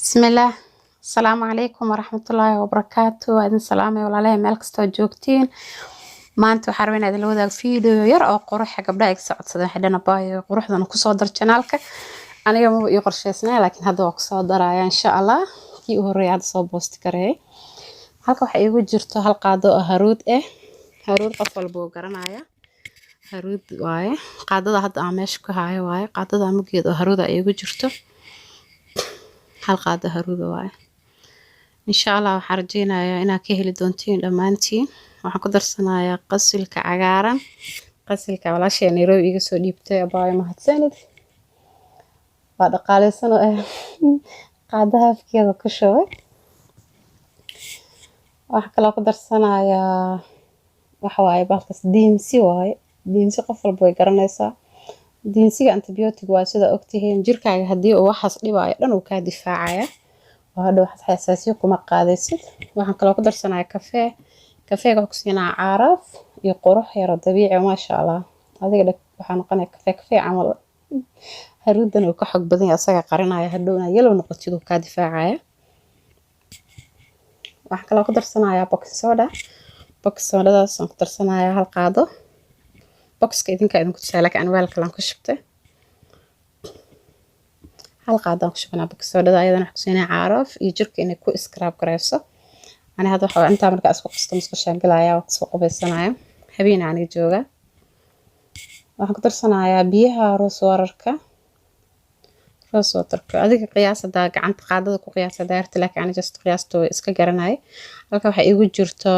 Bismillaah. Asalaamu calaykum waraxmatullaahi wabarakaatu. Waa idin salaamay walaalahay meel kastoo joogtiin. Maanta waxaan rabaa inaan idinla wadaago video yar oo quruxa gabdhaha iga soo codsadeen. Waxay dhaheen, "Abaayo, quruxdana kusoo dar channelka." Aniga maba ii qorsheysnaa, laakiin hadda waa kusoo daraya insha Allah. Kii u horreeyay hadda soo post gareeyay. Halka waxaa iigu jirto hal qaado oo haruud ah. Haruud qof walba wuu garanaya. Haruud waaye. Qaadada hadda aan meesha ku hayo waaye. Qaadada muggeed oo haruud ah iigu jirto. Hal qaado haruud waaye. Insha Allah waxaan rajeynayaa inaad ka heli doontiin dhammaantiin. Waxaan ku darsanayaa qasilka cagaaran. Qasilka walaashay Nairobi iga soo dhiibtay, abaayo mahadsanid. Waa dhaqaaleysan oo ah qaadaha afkeeda ku shubay. Waxaan kaloo ku darsanayaa waxa waaye bahalkaas diinsi waaye. Diinsi qof walba way garanaysaa. Diinsiga antibiotic waa sida ogtihiin, jirkaaga haddii uu waxaas dhibaayo dhan uu kaa difaacaya. Oo hadhow waxaas xasaasiyo kuma qaadaysid. Waxaan kaloo ku darsanayaa kafee. Kafeega wuxuu ku siinayaa caraf iyo qurux yar oo dabiici ah, maasha Allah. Adiga dhag waxaa noqonaya kafee kafee camal. Haruudan uu ka xog badan yahay, asaga qarinaya, hadhow inaad yellow noqotid uu kaa difaacaya. Waxaan kaloo ku darsanayaa baking soda. Baking sodadaas aan ku darsanayaa hal qaado. Boxka idinka idinku tusaaya, laakiin ani weel kale aan ku shubtay. Hal qaado aan ku shubanaa baking sodada, ayadana waxay ku siinaya caraf iyo jirka inay ku scrub gareyso. Ani hadda waxa intaa markaa isku qasto musqushaan galaya, waa kusoo qubaysanaya. Habeen aniga jooga. Waxaan ku darsanayaa biyaha rose waterka. Rose waterka adiga qiyaas hadaa gacanta qaadada ku qiyaas hadaa rabtid, laakiin ani just qiyaasta way iska garanayay. Halka waxaa iigu jirto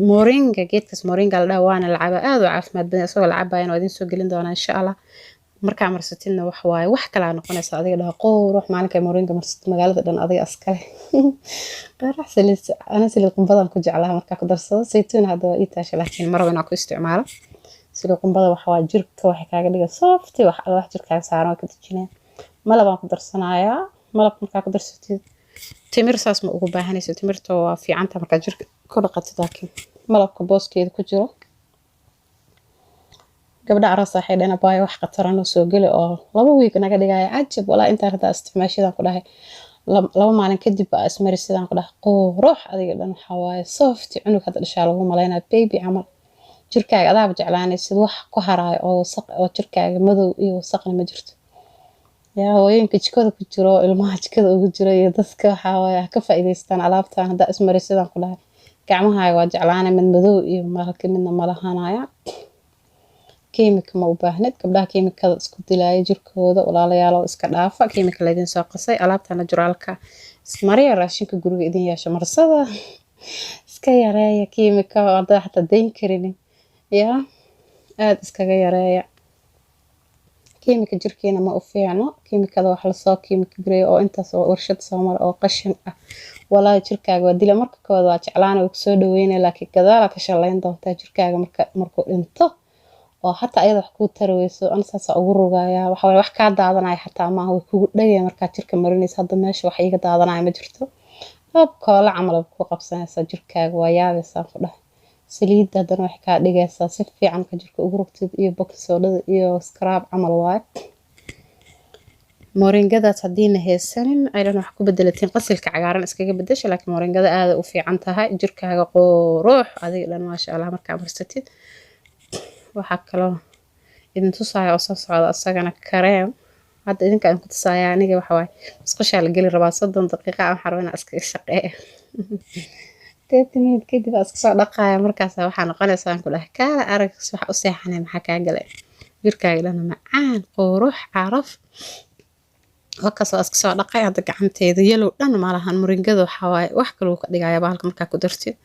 moringa, geedkaas moringa la dhaho, waana la cabaa, aad u caafimaad badan. Isagoo la cabayana waa idin soo gelin doonaa insha Allah. Markaa marsatidna wax waaye, wax kalaa noqonaysa adiga dhaha qurux. Maalinka moringa marsatid, magaalada dhan adiga askale qarax. Saliid ana saliid qumbadan ku jeclaha markaa ku darsado. Saytuun hadda waa ii taasha, laakiin maraba inaan ku isticmaalo. Saliid qumbada waxa waa jirka waxay kaaga dhiga soft, wax alla wax jirkaaga saaran waa ka dejinaya. Malab aan ku darsanayaa. Malab markaa ku darsatid, timir saas ma ugu baahanayso. Timirta waa fiicanta markaa jirka ku dhaqatid, laakiin malabka booskeeda ku jiro. Gabdha aroos waxay dhaheen, "Abaayo, wax khataran oo soo geli oo 2 week naga dhigaya." Cajab walaa, intaan haddaa isticmaashadaan ku dhahay, 2 maalin kadib baa ismari sidaan ku dhahay, qurux adiga dhan waxaa waaye soft, cunug hadda dhashaa lagu malaynaya, baby camal. Jirkaaga adaaba jeclaanaysid, wax ku haraayo oo wasaq oo jirkaaga madow iyo wasaqna ma jirto. Yaa hooyooyinka jikada ku jiro, ilmaha jikada ugu jiro iyo dadka, waxaa waaye ha ka faa'iidaystaan alaabtan. Haddaa ismari sidaan ku dhahay, gacmahaaga waa jeclaanay, mid madow iyo malka midna malahanaya. Kiimika ma u baahnid. Gabdhaha kiimikada isku dilaaya jirkooda, walaalayaal, iska dhaafa kiimika laydin soo qasay. Alaabta naturalka ismariya, raashinka guriga idin yeesha marsada, iska yareeya kiimika. Haddaa xataa dayn karinin, yaa aada iskaga yareeya kiimika, jirkiina ma u fiicno. Kiimikada wax lasoo kiimika gareeyo oo intaas oo warshad soo mara oo qashin ah, walaahi jirkaaga waa dila. Marka koowaad waa jeclaana, way kusoo dhaweynaya, laakiin gadaala ka shalayn doontaa jirkaaga marka markuu dhinto oo xataa ayada wax kuu tari weyso. Ana saasaa ugu rogayaa. Waxa waye wax kaa daadanaya xataa maaha, way kugu dhagaya markaa jirka marinaysa. Hadda meesha wax iiga daadanaya ma jirto, hab koola camal ay ku qabsanaysaa jirkaaga, waa yaabaysaa ku dhahay. Saliidda haddana waxay kaa dhigaysaa si fiican marka jirka ugu rogtid, iyo baking sodada iyo scrub camal waaye. Moringadaas haddiina haysanin aydan wax ku bedelatiin, qasilka cagaaran iskaga bedesha, laakiin moringada aada u fiican tahay, jirkaaga qurux adiga dhan, maasha Allah, markaa marsatid. Waxaa kaloo idin tusaya oo soo socda asagana kareem. Hadda idinka idinku tusaya. Aniga waxa waaye musqushaa la geli rabaa 30 daqiiqa, waxaan rabaa inaan iskaga shaqeeyo. 30 minute kadib aa iska soo dhaqaaya, markaas waxaa noqonaysaa aan ku dhahay kaala arag, waxa u seexanay maxaa kaa galay, jirkaaga dhan macaan, qurux, caraf. Wakaas waa iska soo dhaqay. Hadda gacanteeda yellow dhan malahan. Moringada waxaa waaye wax kaluu ka dhigaya bahalka. Markaa ku dartid,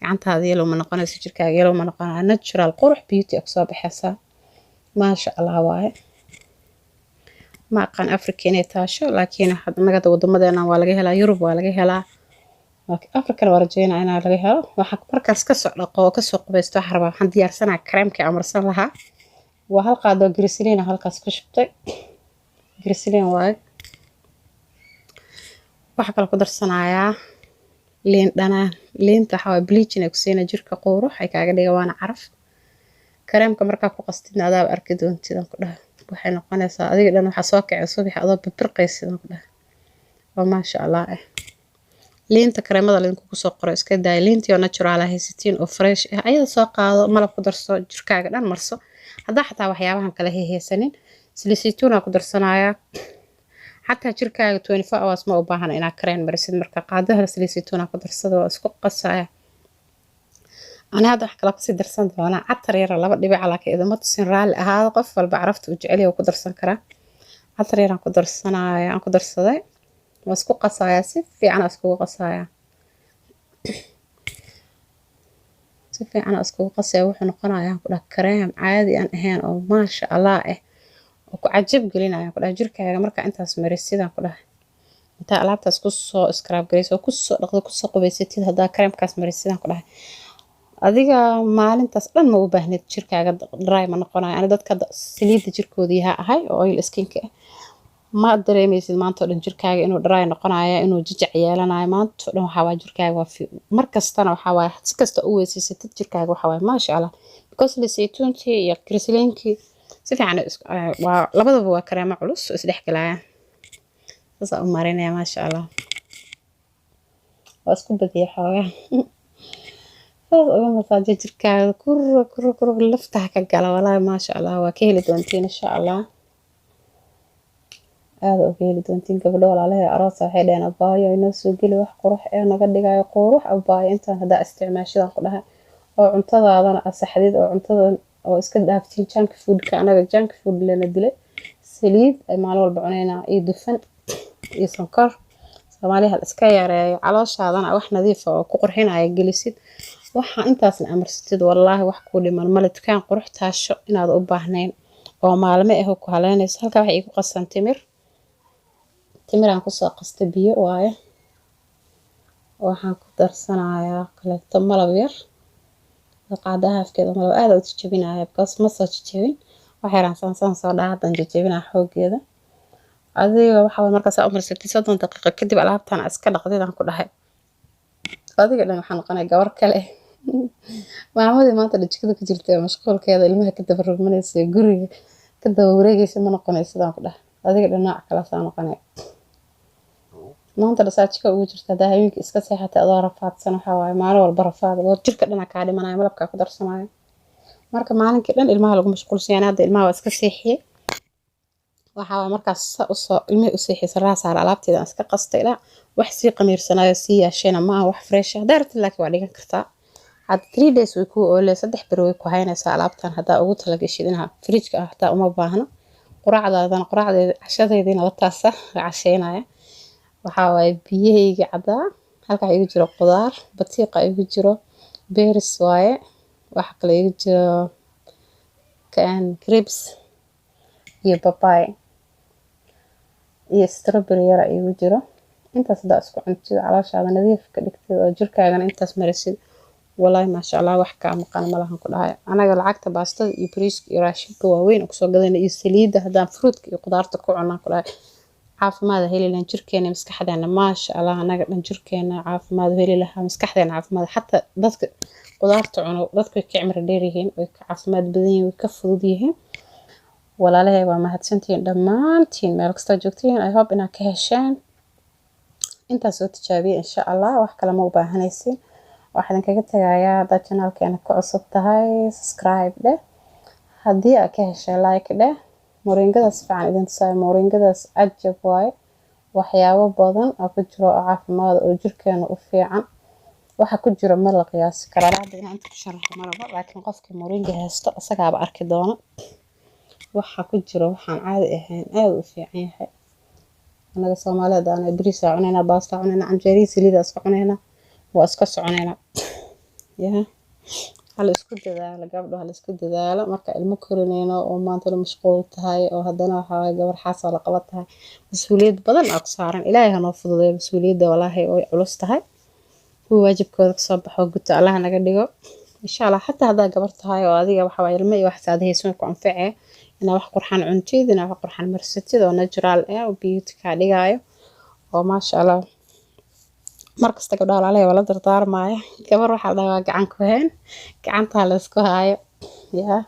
gacantaada yellow ma noqonayso, jirkaaga yellow ma noqonayo, natural qurux beauty aa kusoo baxaysaa, maasha Allah waaye. Ma aqaan Africa inay taasho, laakiin nagada wadamadeena waa laga helaa, Yurub waa laga helaa, laakiin Africana waa rajeynaa inaa laga helo. Waxaa markaas kasoo dhaqo oo kasoo qubaysto, waxaa rabaa, waxaan diyaarsanaa kareemkii aan marsan lahaa. Waa hal qaadoo glycerin halkaas ku shubtay, glycerin waaye. Waxaa kaloo ku darsanayaa liin dhanaan. Liinta waxaa waaye bleaching ay ku siinaa, jirka qurux ay kaaga dhiga, waana caraf. Kareemka markaa ku qastidna adaaba arki doontid aan ku dhahay, waxay noqonaysaa adiga dhan waxaa soo kacay subax adoo bibirqaysid aan ku dhahay. Oo maasha Allah ah. Liinta kareemada lidinkugu soo qoro iska daaya. Liintii oo natural ah haysatiin oo fresh ah, ayada soo qaado, malab ku darso, jirkaaga dhan marso. Haddaa xataa waxyaabahan kale heheysanin, saliid saytuun ku darsanayaa. Xataa jirkaaga 24 hours ma u baahna inaad kareen marisid. Marka qaadaha saliid saytuun ku darsada, waa isku qasaya. Ani hadda wax kale kusii darsan doonaa, catar yara laba dhibic, laakiin idama tusin, raalli ahaado. Qof walba carafta uu jecel yahay ku darsan karaa. Catar yaraan ku darsanaya, aan ku darsaday. Waa isku qasayaa, si fiican aa iskugu qasayaa, si fiican aa iskugu qasaya. Wuxuu noqonayaa, ku dhah, kareem caadi aan ahayn oo maasha Allah ah oo ku cajab gelinaya, ku dhah. Jirkaaga markaa intaas marisidaan, ku dhahay, intaa alaabtaas kusoo scrub garayso oo kusoo dhaqdo, kusoo qubaysatid, haddaa kareemkaas marisidaan, ku dhahay, adiga maalintaas dhan ma u baahnid, jirkaaga dry ma noqonayo. Ani dadka saliidda jirkooda yaha ahay oo oil skinka ah, ma dareemeysid maanta oo dhan jirkaaga inuu dry noqonayo, inuu jajac yeelanayo maanta oo dhan. Waxaa waaye jirkaaga waa mar kastana, waxaa waaye si kasta u weysaysated, jirkaaga waxaa waaye maasha Allah, because saytuuntii iyo glycerinekii si fiican waa labadaba, waa kareemo culus oo isdhex galayaan. Saasaa u marinaya, maasha Allah. Waa isku badiya xoogaa. Saas uga masaajo jirkaaga, kura kura kura, laftaha ka gala. Walaahi maasha Allah, waa ka heli doontiin insha Allah, aada uga heli doontiin. Gabdho walaalahay aroosa waxay dhaheen, "Abaayo, inoo soo geli wax qurux ee naga dhigayo qurux." Abaayo, intaan haddaa isticmaashadan, ku dhahay, oo cuntadaadana asaxdid, oo cuntada oo iska dhaaftiin junk foodka. Anaga junk food lana dilay, saliid ay maalin walba cunaynaa iyo dufan iyo sonkor. Soomaaliya hal iska yareeyo. Calooshaadana wax nadiif ah oo ku qurxinaya gelisid, waxa intaasna amarsatid, wallaahi wax kuu dhiman male. Dukaan qurux taasho inaad u baahnayn oo maalmo ah ku haleynayso. Halkaa waxay igu qasan timir, timiraan kusoo qastay, biyo waaye. Waxaan ku darsanayaa kaleeto malab yar, qaada haafkeeda malab. Aad u jajabinaya because ma soo jajabin, wax yaraan saan saan soo dhaha, haddaan jajabinaa xoogeeda. Adiga waxa waye markaas aa u marsatid, 30 daqiiqo kadib alaabtan iska dhaqdid, aan ku dhahay, adiga dhan waxaa noqonaya gabar kale. Maamadii maanta jikada ku jirtay oo mashquulkeeda ilmaha ka daba rogmanaysa, guriga ka daba wareegaysa ma noqonaysa, sidaan ku dhahay. Adiga dhan nooc kale saa noqonaya. Maanta dhasaa jika ugu jirta, haddaa habeenkii iska seexatay adoo rafaadsan, waxaa waaye maalin walba rafaad oo jirka dhanaa kaa dhimanaya. Malabkaa ku darsamaayo. Marka maalinkii dhan ilmaha lagu mashquulsan yahay. Hadda ilmaha waa iska seexiyey. Waxaa waaye markaas sa usoo ilmihii u seexiyey, saraa saara alaabteeda aan iska qastay ilaa wax sii qamiirsanayo sii yaashayna maaha, wax fresh ah haddaa rabtid, laakiin waa dhigan kartaa. Hadda 3 days way kuu oole, 3 beri way ku haynaysaa alaabtan haddaa ugu talagashid inaa fridgeka ah. Hataa uma baahno. Quraacdaadana, quraacdeeda, cashadaydiina wataasa la casheynaya. Waxaa waaye biyahayga caddaa, halkaa igu jiro qudaar, batiiqa igu jiro, berries waaye. Waxa kale igu jiro grapes iyo babay iyo strawberry yara igu jiro. Intaas haddaa isku cuntid, calooshaada nadiif ka dhigtid oo jirkaagana intaas marisid, walaahi maasha Allah, wax kaa maqan malahan, ku dhahay. Anaga lacagta baastada iyo bariiska iyo raashinka waaweyn oo kusoo gadayna iyo saliidda, haddaan fruitka iyo qudaarta ku cunaan, ku dhahay, caafimaad heli lahayn jirkeena, maskaxdeena. Maasha Allah, anaga dhan jirkeena caafimaad heli lahaa, maskaxdeena caafimaad. Xataa dadka qudaarta cuno, dadku way ka cimri dheer yihiin, way ka caafimaad badan yihiin, way ka fudud yihiin. Walaalahay, waa mahadsantihiin dhammaantiin meel kastoo joogtiin. I hope inaad ka hesheen. Intaas soo tijaabiya insha Allah, wax kale ma u baahanaysiin. Waxaa idinkaga tagayaa, haddaad channelkeena ku cusub tahay, subscribe dheh. Haddii aad ka heshay, like dheh. Moringadaas fiican idin tusaayo, moringadaas cajab waaye. Waxyaabo badan oo ku jiro oo caafimaad oo jirkeena u fiican waxa ku jiro ma la qiyaasi karaa. Hadda inaan inta ku sharaxo ma rabo, laakiin qofkii moringa haysto isagaaba arki doona waxa ku jiro. Waxaan caadi ahayn, aad u fiican yahay. Anaga Soomaalida ana bariis aa cunaynaa, baasta cunaynaa, canjeerihi saliida iska cunaynaa, waa iska soconaynaa. Ya hala isku dadaalo, gabdho, hala isku dadaalo. Marka ilmo korinayno oo maanta la mashquul tahay, oo haddana waxaa waaye gabar xaas oo la qaba tahay, mas-uuliyad badan aa ku saaran. Ilaahay hanoo fududeeyo mas-uuliyadda, walaahi way culus tahay. Kuwa waajibkooda kasoo baxo guto Allah naga dhigo insha Allah. Xataa haddaa gabar tahay oo adiga waxa waaye ilmo iyo waxaas aad hayso, ku anficee inaa wax qurxan cuntid, inaa wax qurxan marsatid oo natural ah oo beauty kaa dhigaayo oo maasha Allah. Markasta gabdhaha walaalahay waa la dardaarmaya. Gabar waxaa la dhahaa waa gacan ku hayn, gacanta la isku haayo. Yaa.